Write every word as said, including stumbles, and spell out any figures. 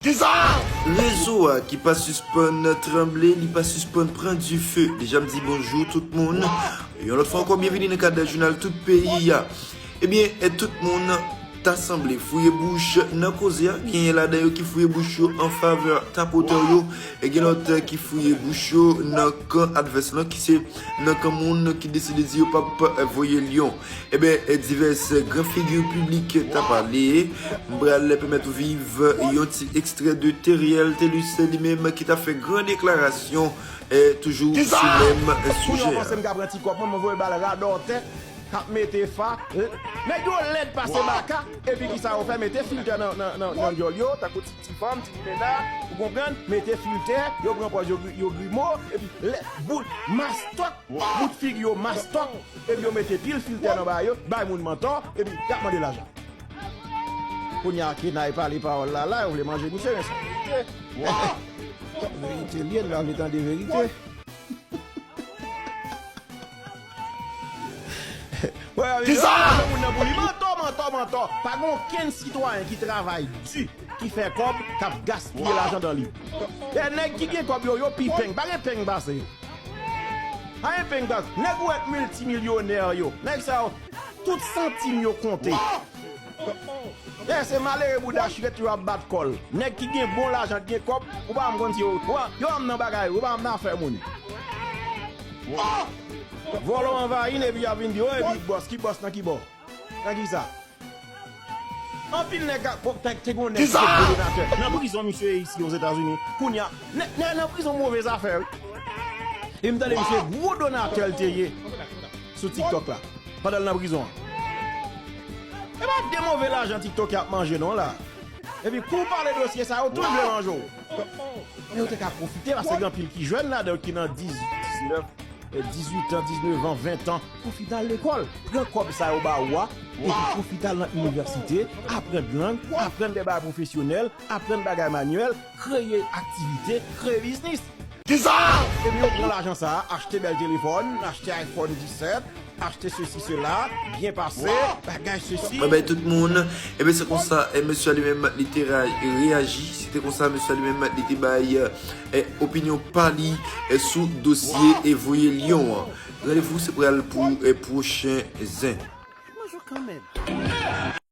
Rezo a ki pa sispann tranble, li pa sispann pran dife. Deja m di bonjou tout moun. Yon lòt fwa ankò, byenvini nan kad jounal tout peyi a. Ebyen, e tout moun ta sanble fouye bouch nan koze a. Genyen ladan yo ki fouye bouch yo an favè tapotè yo, e gen lòt ki fouye bouch yo nan kan advès lan, ki se nan kan moun ki deside di yo p ap voye lyon. Ebyen, divès gran figi piblik ta pale. M pral pèmèt ou viv yon ti ekstrè de Teriel Thelus li menm ki ta fè gran deklarasyon, eh, toujou sou menm sijè. Kounye a w panse m ka pran ti kòb mwen, mwen voye bal radòtè k ap mete fa. Nèg yo lèd pase baka, epi ki sa yo fè? Mete filtè nan, nan, nan, nan dyòl yo, tankou ti, ti fanm, ti limena, ou konprann? Mete filtè, yo pran pòz yo, yo grimo, epi lè, bout, mastòk, bout figi yo mastòk, epi yo mete pil filtè nan ba yo, bay moun mantò, epi y ap mande lajan. Kounye a, Kenay pale pawòl la, la, yo vle manje misye, men se verite. Verite l ye, l pa vle tande verite. Wè, kisa? Moun nan pou li mantò, mantò, mantò. Pa gen okenn sitwayen ki travay di, ki fè kòb, k ap gaspiye lajan dan li. E nèg ki gen kòb yo, yo pi peng. Pa gen peng pase yo. Pa gen peng pase. Nèg ou wè miltimilyonè yo. Nèg sa yo, tout santim yo konte. E se malere bouda chirèt yo ap bat kò l. Nèg ki gen bon lajan, ki gen kòb, ou pa janm konn si yo, yo, yo janm nan bagay, yo pa janm nan afè moun. Vòlò anvayi n epi y ap vin di, "Oy, Big Boss, ki bòs nan ki bò?" Nan ki sa? Anpil nèg ak, bon, te, te gon nèg ki te gwo donatè. Nan prizon, misye ye isi Ozetazini. Kounye a, nèg, nèg nan prizon move zafè, wi. E m tande misye gwo donatè l te ye sou TikTok la, pandan l nan prizon an. E pa de move lajan TikTok y ap manje non la. Epi kou w pale dosye sa, yo tout vle manje w. Men yo te ka pwofite, paske gen anpil ki jèn ladan yo ki nan diz, diznèf, eh, dizuit an, diznèf an, ven an, pwofite al lekòl. Pran kòb sa yo ba ou a, epi pwofite al nan inivèsite, aprann lang, aprann de bagay pwofesyonèl, aprann bagay manyèl, kreye aktivite, kreye biznis. Kisa? Epi yo pran lajan sa a, achte bèl telefòn, achte iPhone disèt, achte sesi, sela, byen pase, bagay sesi. Mwen bay tout moun, ebyen se konsa, e mesye a li menm, li te ra-, reyaji, se te konsa, mesye a li menm, li te bay, e, opinyon pa li, e, sou dosye, e, voye lyon an. Randevou se pral pou, e, pwochen zen. Bonjou kanmenm.